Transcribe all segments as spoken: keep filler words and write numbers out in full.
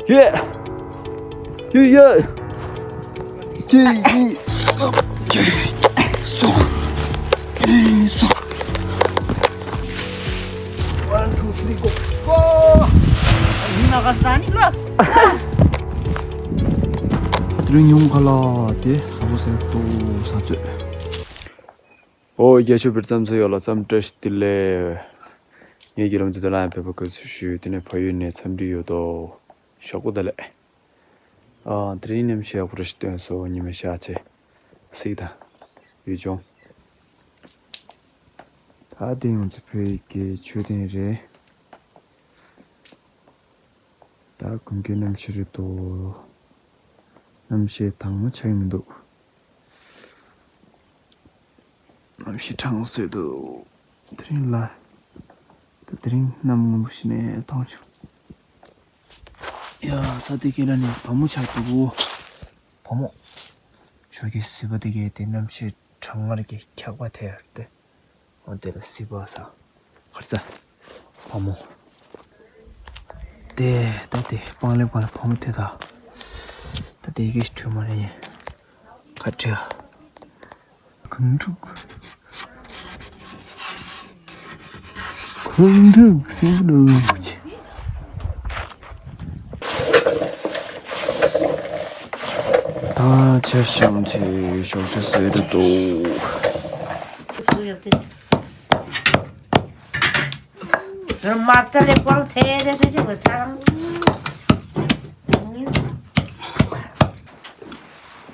ཡེ། ཡེ་ཡེ། གཅིག་གཉིས། གསུམ། གཅིག་གསུམ། གཉིས་གསུམ། One, two, three, go. Go. ཡིན་ན་ག་ས་ནི་ལ། དེ་རིང་ཉུང་ཁ་ལ་དེ་ཟ་བོ་ཟེར་ཏོ་ཟ་ཚོད། ཨོ་རྒྱ་ཆུ་བེར་ཙམ་ཚོ་ཡོད་ལ་ཙམ་བཀྲ་ཤིས་བདེ་ལེགས། ངའི་རྒྱལ་ལམ་དུ་དོ་ལ་ཡང་ཕེབས་པ་དགའ་བསུ་ཞུ། དེ་ནས་ཕ་ཡུལ་ནས་འཚམས་འདྲི་ཡོད་དོ། ཞོགས་པ་བདེ་ལེགས། ཨ། དེ་རིང་གནམ་གཤིས་ཡག་པོ་རེ་ཞིག་སྟོན་སོང་། ཉི་མ་ཤར་ཚེ་གཟིགས་དང་། ཡུལ་ལྗོངས། ད་དེ་ཡོང་ཚེ་བོད་ཀྱི་མཆོད་རྟེན་རེད། ད་དགུན་ཁའི་གནམ་གཤིས་རེད་དོ། གནམ་གཤིས་དྭངས་མོ་ཆགས་ཀྱི་མི་འདུག་གནམ་གཤིས་གྲང་སེ་འདུག་དེ་རིང་ལ། ད་དེ་རིང་གནམ་སྔོན་པོ་ཞིག་ནས་མཐོང་བྱུང་། ཡ། ས་དེ་གའི་ལ་ནས་བ་མོ་ཆགས་འདུག་བ་མོ། ཞོགས་ཀྱི་གཟིགས་པ་དེ་གའི་དེ་གནམ་གཤིས་གྲང་ངར་གྱི་འཁྱག་པ་དེ་ཡར་ཏེ། འོ་དེ་ལ་གཟིགས་པ་ས། གར་ས། བ་མོ། དེ་ད་དེ་སྤང་ལེབ་གང་ལ་བ་མོ་དེ་ད། ད་དེ་གའི་ཁྲོས་མ་རེད། ཁ་བྲལ། གངས་ཕྲུག་གངས་ཕྲུག་སེམས་ལུགས། ད་ཆ་ཤང་ཆེ་ཤོག་ཆ་ཟེར་དུ་འདུག་མ་རྩ་ལས་ཀོང་ཚེ་རེ་ཟེར་གྱི་མི་ཚང་།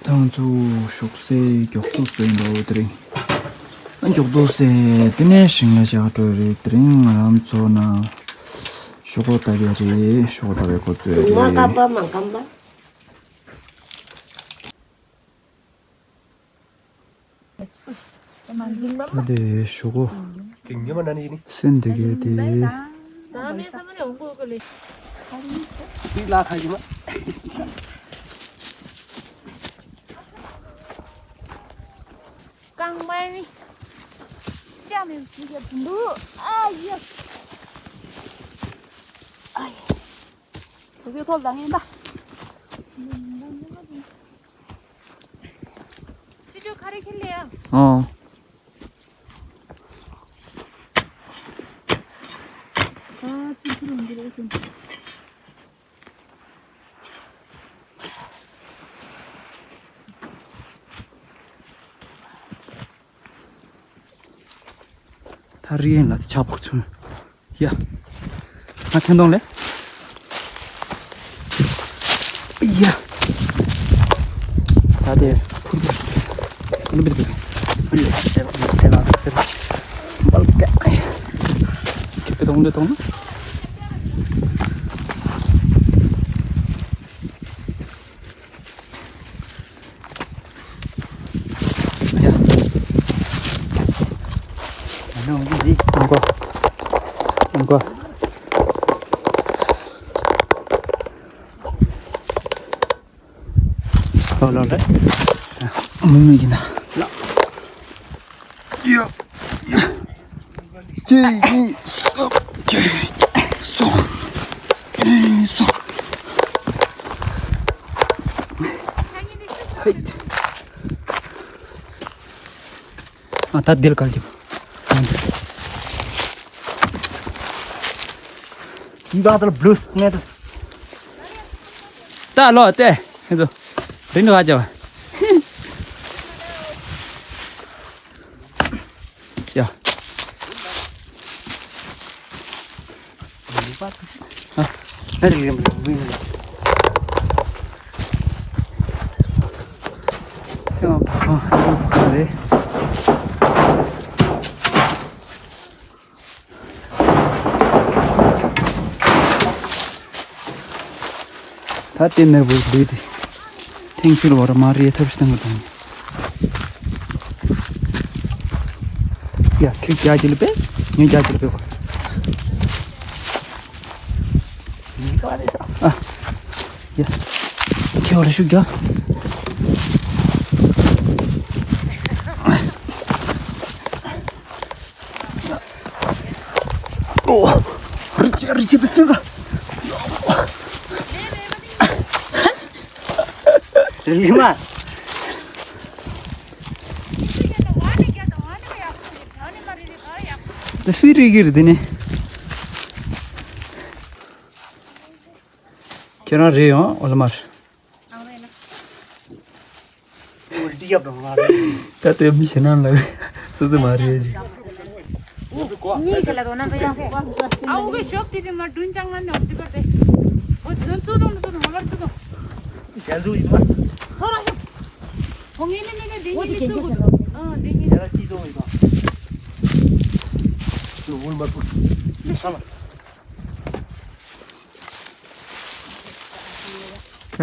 ཐང་ཚུ་ཤོག་སེ་མགྱོགས་ཏུ་སེ་འདུག་དེ་རིང་། ཨ། མགྱོགས་ཏུ་སེ་དེ་ནས་ཞིང་ལ་བཞག་འགྲོ་རེད། དེ་རིང་ང་རང་ཚོ་ན་ཤོག་གོ་ལྟ་གི་རེད། ཤོག་གོ་ལྟ་བའི་འགོ་ཚུགས་རེད། ང་སྐམ་པ་མ་སྐམ་པ། ད་དེ་ཞོག་གོ། སེམས་དེ་གའི་དེ། རྐང་མ་ནི་ཅག་མེད་ཅིག་ག་འདུག་ཨ་ཡ། ཨ་ཡ། དེ་གའི་ཐོག་ལ་ངན་པ། ཁྱེད་ཚོ་ག་རེ་ཁྱེར་ལེ་ཡ། ཨོ། ཨ་ཙི་ཙི་རུ་འདི་རེད་ཟེར། ད་རིགས་ཡན་ལ་ཆགས་པོ་བྱུང་། ཡ། ང་ཐེན་ཏོང་ལེ། ཡ། ད་དེ་ཕུར་ཕུར། ཕུར་ཕུར་ཕུར། ཕུར་ལེ། དེ་ལ་དེ་ལ་དེ་ལ། འབལ་ཀ། ཁེ་པེ་ཏོང་ལེ་ཏོང་། ཡ། ཨང་ཀོ། ཨང་ཀོ། ལོ་ལོ་ལེ། མུ་མུ་ཡིན་ན། ཡ། གཅིག་གཉིས། གསུམ། གཅིག་གསུམ། གཉིས་གསུམ། ཧེ། ཨ། ད་དེ་ལ་ག་རེ་རྒྱབ། འདི་ད་ལ་བླུགས་ངས་ད། ད་ལོ་ཏེ་ཁྱེད་ཚོ་རིན་ག་བྱ་བ། ཡ། ཨ། ཨ་རེ་རེ་རེ་རེ། ཁྱེད་ང་ཕ་ཁང་ཨ་རེ་ཕ་ཁང་རེད། ད་ལྟའི་ནས་བུ་ལུས་ཏེ། ཐེངས་ཁྱེར་བར་མ་རེད་ཐབས་ཤིག་བཏང་གི་དང་། ཡ། ཁྱེད་རྒྱ་ཇི་ལ་པས། ངས་རྒྱ་ཇི་ལ་པས་གོ། ཨ། ཡ། ཁྱེད་བར་ཤུགས་རྒྱག་ཨོ། རི་ཅི་རི་ཅི་པི་སི་ག། རིལ་མ། དེ་སུའི་རིལ་གྱི་རེད་དེ་ནི། ཁྱེད་རང་རེད་ཡང་ཨོ་ལ་མར། ད་ལྟའི་མི་ཞེ་ནང་ལ་སུ་སུ་མ་རེད། གཉིས་ཟེར་ལ་དོ་ན་ཁ་ཡོང་ཁ། ཨ་འུ་གེ་ཞོབ་དེ་དེ་མ་དྲུན་ཅང་ང་ནས་འོ་དེ་ག་དེ། འོ་དོན་ཚུ་དོང་ཚུ་དོང་ལར་ཚུ་དོང་། རྒྱན་ཚུ་ཡིན་མ། ཁོ་རང་ཞོབ། འོ་ངེ་ནས་ངེ་ནས་དེ་ངེ་ནས་ཚུ་དོང་། ཨ་དེ་ངེ་ནས། ཡ་ཅི་དོང་ཡིན་པ། ལུ་འུར་མ་ཕུར། ལུ་ས་མ།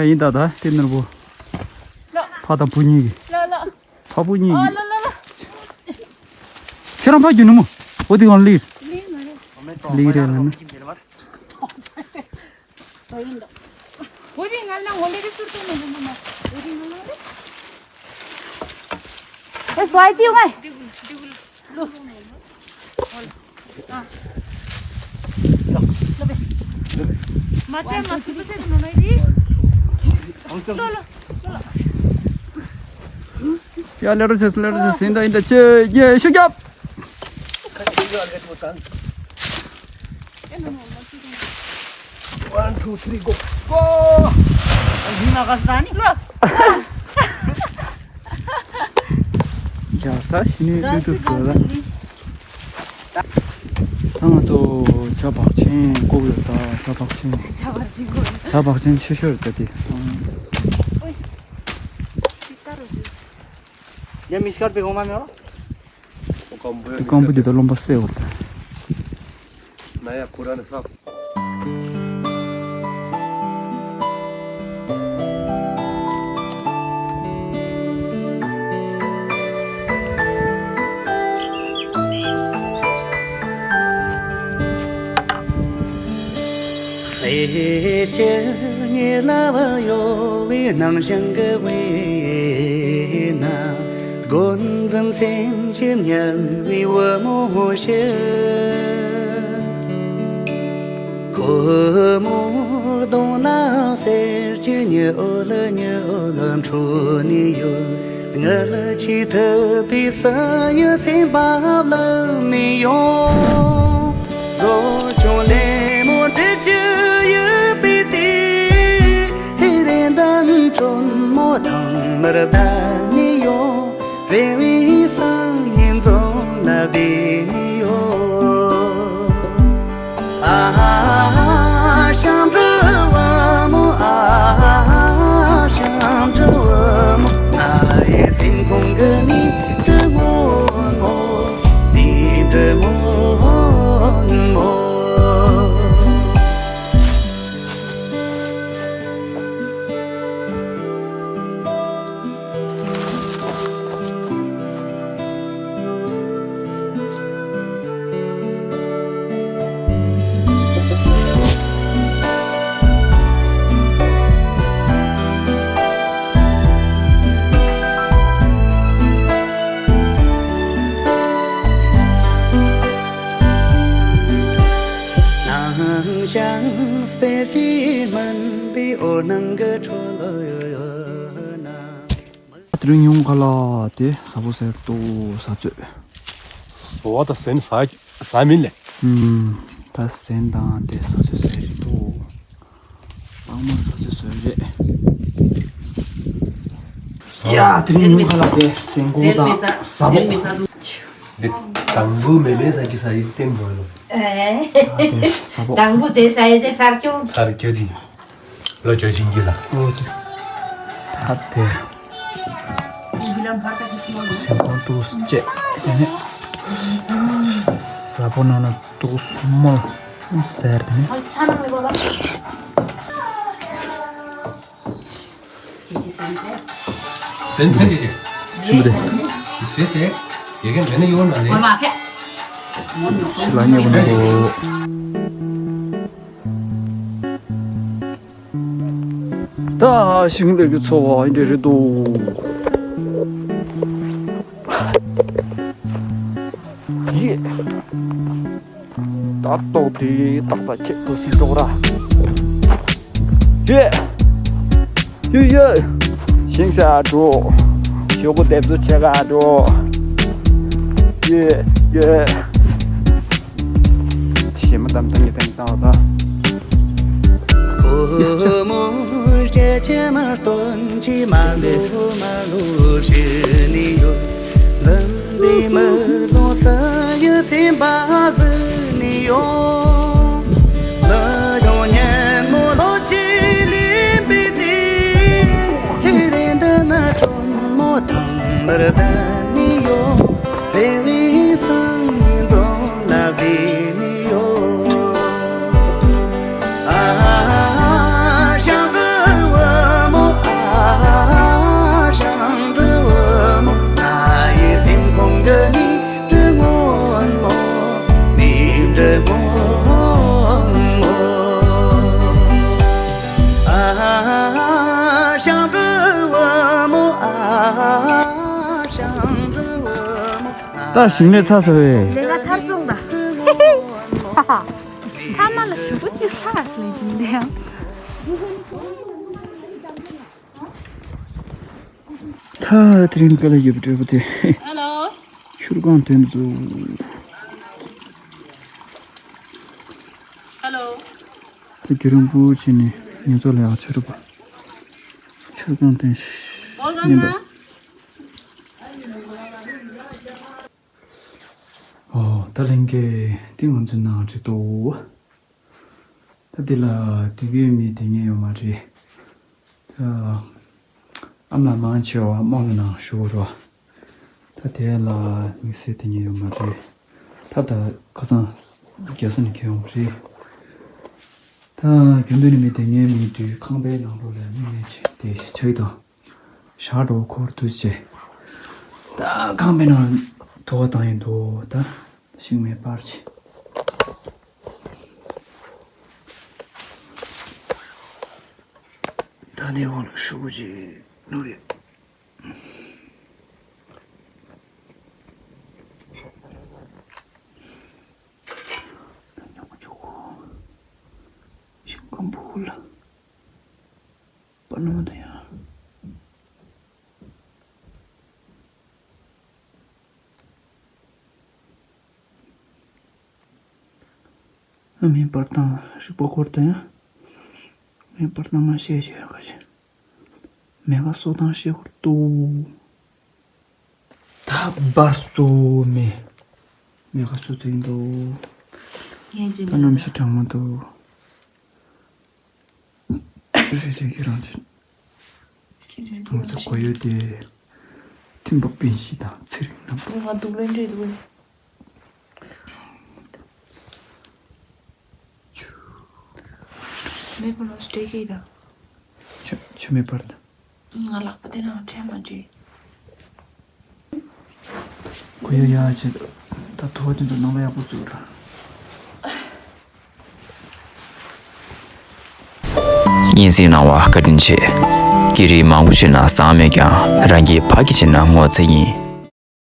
ཡ་ཡིན་ད་ད་དེ་ནོར་བུ། ལོ། ཕ་དང་བུ་གཉིས་ཀྱི། ལོ་ལོ། ཕ་བུ་གཉིས་ཨ་ཀྱི། ལོ་ལོ་ལོ། ཁྱེད་རང་ཕ་རྒྱུ་ནུ་མོ། འོ་དེ་གང་ལིར། ལིར་མ་རེད། ལིར་རེད་ལ་ནི། འོ་དེ་ང་ལ་ངོ་ལེ་རེ་ཟུར་དུ་ནུ་མོ་མ། འོ་དེ་ང་ལ་རེད། ཨེ་སོ་ཨེ་ཅི་ཡོང་ཨེ། ལོ། ཨ། ལོ་བེ། མ་ཏེ་མ་སུ་པ་སེ་ནོ་ནོ་ཡི། ལོ་ལོ། ལོ་ལོ། ཡ་ལེ་རོ་ཆེ་ལེ་རོ་ཆེ་སིན་ད་ཡིན་ད་ཅེ་ཡེ་ཤུ་རྒྱབ། One, two, three, go. Go. ཡིན་ན་ག་ས་ནི་ལོ། ཡ་ད་ཤི་ནི་ཏུ་ཏུ་སོ་ལ། ད་ང་ཚོ་བྱ་བག་ཆེན་བཀོག་ཡོད་ད། བྱ་བག་ཆེན། བྱ་བག་ཆེན་བཀོག་ཡོད། བྱ་བག་ཆེན་ཆེ་ཤོས་རེད་ད་དེ། ཡ་མི་སྐར་པའི་འོ་མ་མེད་རོ། སྐམ་པོ་དེ་ད་རློན་པ་སེ་འོ་ད། ན་ཡ་ཁོ་ར་ནི་ས། གསེར་གྱི་ཉི་ལ་བ་གཡོ་བའི་ནང་བཞིན་གྱི་དབུས་ན། སྒོ་འཛིན་སེམས་ཀྱི་ཉལ་བའི་བུ་མོ་ཞིག་སྒོ་མོ་གདོང་ལ་གསེར་གྱི་ཉི་འོད་ལ་ཉི་འོད་ལ་འཕྲོ་ནས་ཡོད། ངལ་གྱིས་ཐུབ་པའི་ས་ཡི་སེམས་པ་བླངས་ནས་ཡོང་། བཟོ་ཆུང་ལེ་མོ་འབྲི་རྒྱུ་ཡོད་པའི་དུས། ཧེ་རེ་འདམ་དྲོན་མོ་ཐང་མར་བབས་ནས་ཡོང་། རེ་བའི་སང་ཉིན་རྫོང་ལ་བསྡད་ནས་ཡོད། ཨ་ཧ་ཧ་ཧ། ཞབས་བྲོ་བུ་མོ། ཨ་ཧ་ཧ་ཧ། ཞབས་བྲོ་བུ་མོ། ང་ཡི་སེམས་ཁོང་གི་ནི་འདྲི་སྔོན་མོ། ནི་འདྲི་སྔོན་མོ། ནང་ཞིང་གསེར་གྱི་སྨན་པའི་འོད་སྣང་གི་ཁྲོད་ན། དེ་རིང་ཉུང་ཁ་ལ་དེ་ཟ་པོ་ཟེར་ཏོ་ཟ་ཚོད། ཟོ་བ་དང་ཟན་ཟ་ཟ་མིན་ལས། ཨུམ། ད་ཟན་དང་དེ་ཟ་ཚོད་ཟེར་རེད་ཏོ། ལྷག་མ་ཟ་ཚོད་ཟོས་རེད། ཡ་དེ་རིང་ཉུང་ཁ་ལ་དེ་ཟན་གོང་དང་ཟ་པོ། འདི་དང་པོ་མེ་མེ་ཟ་གི་ཟ་ཡི་བསྟན་འགྲོ་ལོ། ཨ་དེ་ཟ་པོ། དང་པོ་དེ་ཟ་ཡི་དེ་ཚར་ཀྱོང་། ཚར་ཀྱོ་དེ། ལོ་ཇོ་ཞིང་གི་ལ། ཨོ་ཀེ། ད་དེ། སེམས་ཁོང་ཏུ་སྐྱེ། དེ་ནས། ལ་པོ་ནང་ན་ཏུ་སྨོ། ཟེར་དེ་ནས། སེམས་ཁོང་ཏུ། ཞིམ་པོ་དེ། ཞེས་ཟེར། ཡ་གན་མེད་ན་ཡོང་ན་ལེ། ཤི་ལ་ཉེ་བོ་ནང་གོ། ད་ཞིང་ལས་ཀྱི་འཚོ་བ་འདི་རེད་འདུག། ཡེ། ད་ལྟོགས་དེ་ཏག་ཏག་ཁྱེད་ཚོ་སྲིད་ཏོག་ར། ཡེ། ཡེ་ཡེ། ཤིང་ས་འགྲོ། ཞོགས་པ་འདེབས་གསོ་བྱེད་ག་འགྲོ། ཡེ་ཡེ། ཞེ་མ་གཏམ་ཐང་གི་ཐེངས་བཏང་བ་དང་། ཨོ་མོ་སྐད་ཆ་མ་སྟོན་ཅི་མ་ལོ་མ་ལོ་ཞེས་ནི་ཡོད། འཛམ་བུའི་མི་ལོ་ས་ཡི་སེམས་པ་ཟིན་ནི་ཡོད། ལ་ཡོང་ཉན་མོ་ལོ་ཅི་ལིན་པི་ཏི། ཧི་རེ་འདི་ན་ཁྲོན་མོ་དང་མར་བདའ་ནི་ཡོད། རེ་བའི་སང་གི་འཛོམས་ལ་བདེ་ནི་ཡོད། ཨ་ཞང་བུ་བུ་མོ། ཨ་ཞང་བུ་བུ་མོ། ང་ཡི་སེམས་ཁོང་གི་ནི་འདྲི་སྔོན་མོ། ནི་འདྲི་སྔོན་མོ། ཨ་ཞང་བུ་བུ་མོ། ཨ་ཞང་བུ་བུ་མོ། ད་ཞིང་ལས་ཚར་སོང་བས། ལས་ཀ་ཚར་སོང་ད། ཧ་ཧ། ཐ་མ་ལ་ཞུ་གུ་ཅིག་ལྷག་ཟེར་གྱིན་འདི་ཡང་། ད་དེ་རིང་ག་ལ་ཡོད་པ་འདྲ་པོ་དེ། ཧེ་ལོ། ཆུར་གང་དེ་ཚོ། ཧེ་ལོ། ད་རྒྱུ་རིང་པོ་བྱས་ནས་ཉེ་ཚོ་ལ་ཡག་ཆེ་རུ་པ། ཆུར་གང་དེ་ཤི། ཉེ་འདུག་ཨོ། ད་ལྷན་རྒྱས་འདི་ང་ཚོའི་ནང་བྲིས་འདུག་ད་འདི་ལ་དེ་གའི་མི་དེ་ཉན་ཡོད་མ་རེད། ད་ཨ་མ་མང་ཆེ་བ་དམག་མི་ནང་ཞུགས་རོགས། ད་དེ་ལ་དམིགས་བསལ་དེ་ཉན་ཡོད་མ་རེད། ད་ད་ཁ་སང་རྒྱལ་ས་ནས་ཁྱེར་ཡོང་བ་རེད། ད་རྒྱུན་དུ་ནས་མི་དེ་ཉན་མི་དུས་ཁང་པའི་ནང་ལོགས་ལ་མི་མེད་ཅིག་དེ་ཆགས་ཀྱི་དང་། ཞག་འགྲོ་འཁོར་དུས་ཆེ། ད་ཁང་པའི་ནང་དུ་བ་བཏང་ཡིན་འདུག་ད་ཤིང་མེ་སྤར་ཆེ། ད་ནས་འོང་ལ་ཤུ་གུ་ཅིག་ནོར་ཡོད། ད་ཉོ་གི་ཆོག་གོ། ཤིང་སྐམ་པོ་ལ། པ་ནོ་ད་ཡ། ཨ་མའི་པར་དང་རིག་པ་སྐོར་དང་ཡ། མའི་པར་དང་མ་ཤེས་ཤེས་ཡོད་ག་ཞེ། མེ་ག་སོ་དང་ཤེས་སྐོར་ཏུ། ད་བར་སོ་མེ། མེ་ག་སོ་དེ་འདུག་ངས་ཅི་ད་གནམ་གཤིས་གྲང་མོ་འདུག་རེ་རེ་ཁྱེད་རང་ཚོ། ཁྱེད་ཚོ་ང་ཚོ་གོ་ཡོད་དེ། མཐུན་པ་སྤུན་བཞི་དང་ཚེ་རིང་རྣམ་པ། ང་སྡུག་ལན་འདྲེ་འདུག་མེ་པོ་ནོ་སྟེ་ཀེ་ད། ཆུ་ཆུ་མེ་པར་ད། ང་ལག་པ་དེ་ནང་ཁྲལ་མ་བྱེད། གོ་ཡ་ཡ་བྱེད། ད་དུ་བ་དེ་ཚོ་ནང་ལ་ཡག་པོ་བཙུགས་ར། སྙན་སེང་གནང་བ་བཀའ་དྲིན་ཆེ། སྐད་རིགས་མང་པོ་བཤད་ན་བཟང་མེད་ཀྱང་རང་གིས་ཕ་གི་བྱས་ན་ངོ་ཚ་ཡིན།